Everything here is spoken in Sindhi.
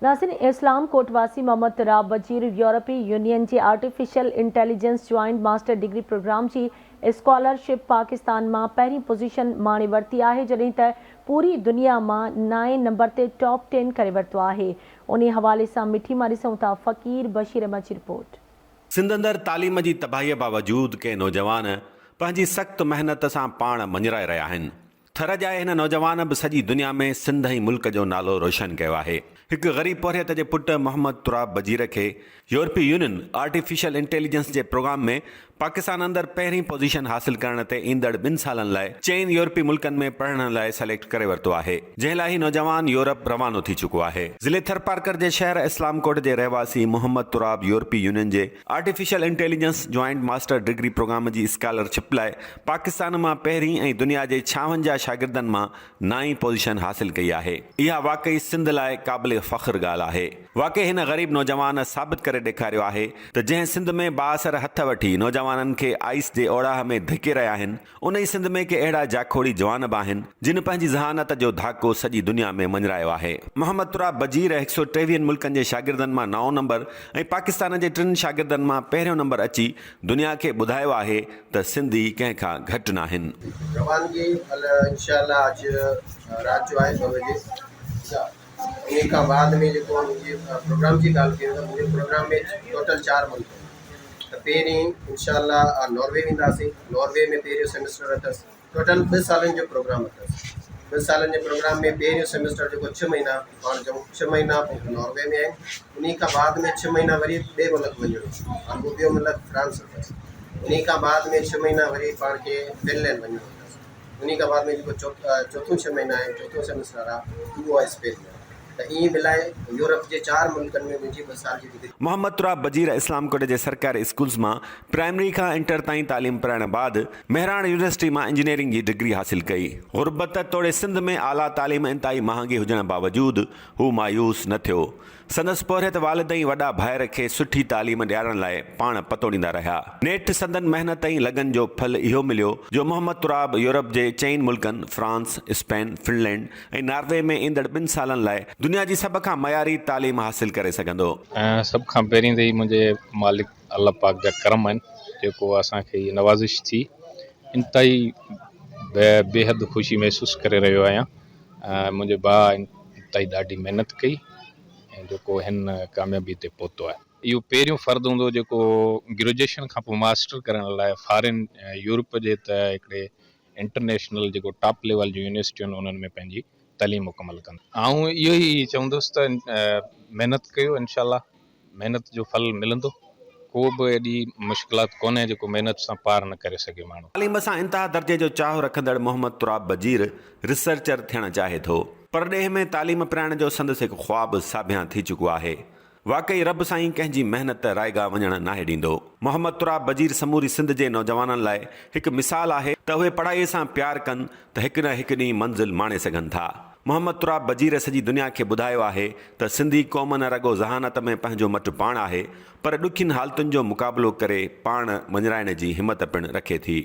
ناظرين اسلام ڪوٽ واسي محمد تراب وزير يورپي يونين جي artificial intelligence joint master degree programme جي اسڪالر شپ پاڪستان مان پهرين پوزيشن ماڻي ورتي آهي جڏهن ته پوري دنيا مان نائين نمبر تي ٽاپ ٽين ڪري ورتو آهي انهي حوالي سان مٺي مان ڏسون ٿا فقير بشير احمد جي رپورٽ. سنڌ اندر تعليم جي تباهي باوجود ڪئين نوجوان پنهنجي سخت محنت سان پاڻ مڃرائي رهيا آهن. ٿر ڄائي هن نوجوان به سڄي دنيا ۾ سنڌ ۽ ملڪ جو نالو روشن ڪيو آهي. هڪ غريب پورهيت جي پٽ محمد تراب بجير کي يورپي يونين آرٽيفيشل انٽيليجنس جي پروگرام ۾ پاڪستان اندر پهرين پوزيشن حاصل ڪرڻ تي ايندڙ ٻن سالن لاء چئن يورپي ملڪن ۾ پڙهڻ لاء سليڪٽ ڪري ورتو آهي جنهن لاء هي نوجوان يورپ روانو ٿي چڪو آهي. ضلعي ٿرپارڪر جي شهر اسلام ڪوٽ جي رهواسي محمد تراب يورپي يونين جي artificial intelligence joint master degree programme جي اسڪالر شپ لاء پاڪستان مان پهرين ۽ دنيا جي 56 شاگردن مان نائين پوزيشن حاصل ڪئي آهي. اها واقعي سنڌ لاء قابل فخر ڳالهه آهي. واقعي هن غريب نوجوان ثابت ڪري ڏيکاريو آهي ته جنهن سنڌ ۾ بااثر هٿ وٺي نوجوانن کي آئيس جي اوڙاهه ۾ ڌڪي رهيا آهن، انهي سنڌ ۾ ڪي اهڙا جاکوڙي جوان به آهن، جن پنهنجي ذهانت جو ڌاڪو سڄي دنيا ۾ مڃرايو آهي. محمد تراب بجير هڪ سئو ٽيويهن ملڪن جي شاگردن مان نائون نمبر ۽ پاڪستان جي ٽن شاگردن مان پهريون نمبر اچي دنيا کي ٻڌايو آهي ته سنڌي ڪنهن کان گهٽ ناهن. روانگي انشاء الله اڄ رات جو آهي ٻه بجي ٺيڪ آهي انهي کان بعد ۾ جيڪو منهنجي پروگرام جي ڳالهه ڪيون ته منهنجي پروگرام ۾ ٽوٽل چار ملڪ آهن ته پهرين انشاء الله ناروي وينداسين ناروي ۾ پهريون سيمسٽر اٿس ٽوٽل ٻه سالن جو پروگرام اٿس ٻه سالن جي پروگرام ۾ پهريون سيمسٽر جيڪو ڇهه مهينا پاڻ چئون ڇهه مهينا ناروي ۾ آهن انهي کان بعد ۾ ڇهه مهينا وري ٻئي ملڪ وڃڻو هاڻ اهو ٻيو ملڪ فرانس اٿس انهي کان بعد ۾ ڇهه مهينا وري پاڻ کي فنلينڊ وڃڻو اٿس انهي کان بعد ۾ جيڪو چوٿون ڇهه مهينا آهن چوٿون سيمسٽر آهي اهو آهي اسپين ۾ ته ائين ملائي يورپ جي چار ملڪن ۾ منهنجي ٻه سال جي ڊگري. محمد تراب بجير اسلام ڪوٽ جي سرڪاري اسڪولز مان پرائمري کان انٽر تائين تعليم پرائڻ بعد مهراڻ يونيورسٽي مان انجنيئرنگ جي ڊگري حاصل ڪئي. غربت توڙي سنڌ ۾ اعليٰ تعليم انتهائي مهانگي هجڻ باوجود هو مايوس نه ٿيو. سندس پورهيت والد ۽ وڏا ڀائر کيس سٺي تعليم ڏيارڻ لاء پاڻ پتوڙيندا رهيا. نيٺ سندن محنت ۽ لگن جو ڦل اهو مليو جو محمد تراب يورپ جي چئن ملڪن فرانس، اسپين، فنلينڊ ۽ ناروي ۾ ايندڙ ٻن سالن لاء دنيا جي سڀ کان معياري تعليم حاصل ڪري سگهندو. سڀ کان پهرين ته هي منهنجي مالڪ الله پاڪ جا ڪرم آهن جيڪو اسان کي هي نوازش ٿي انتهائي بيحد خوشي محسوس ڪري رهيو آهيان منهنجي ڀاء انتهائي ڏاڍي محنت ڪئي ۽ جيڪو هن ڪاميابي تي پهتو آهي. اهو پهريون فرد هوندو جيڪو گريجوئيشن کان پوء ماسٽر ڪرڻ لاء فارين يورپ جي ته هڪڙي انٽرنيشنل جيڪو ٽاپ ليول جون يونيورسٽيون آهن انهن ۾ پنهنجي تعليم مڪمل ڪندو. آئون اهو ئي چوندس ته محنت ڪيو انشاء الله محنت جو ڦل ملندو ڪو به ايڏي مشڪلات ڪونهي جيڪو محنت سان پار نه ڪري سگهي ماڻهو. تعليم سان انتها درجي جو چاهه رکندڙ محمد تراب بجير ريسرچر ٿيڻ چاهي ٿو. پرڏيهه ۾ تعليم پرائڻ جو سندس هڪ خواب ساڀيان ٿي چڪو آهي. واقعي رب سائين ڪنهن جي محنت رائيگان وڃڻ ناهي ڏيندو. محمد تراب بجير سموري سنڌ جي نوجوانن لاء هڪ مثال آهي ته اهي پڙهائي سان پيار ڪن ته هڪ نه هڪ ڏينهن منزل ماڻي سگهن ٿا. محمد تراب بجير سڄي دنيا کي ٻڌايو آهي ته سنڌي قوم نه رڳو ذهانت ۾ پنهنجو مٽ پاڻ آهي پر ڏکين حالتن جو مقابلو ڪري پاڻ مڃرائڻ جي همت پڻ رکي ٿي.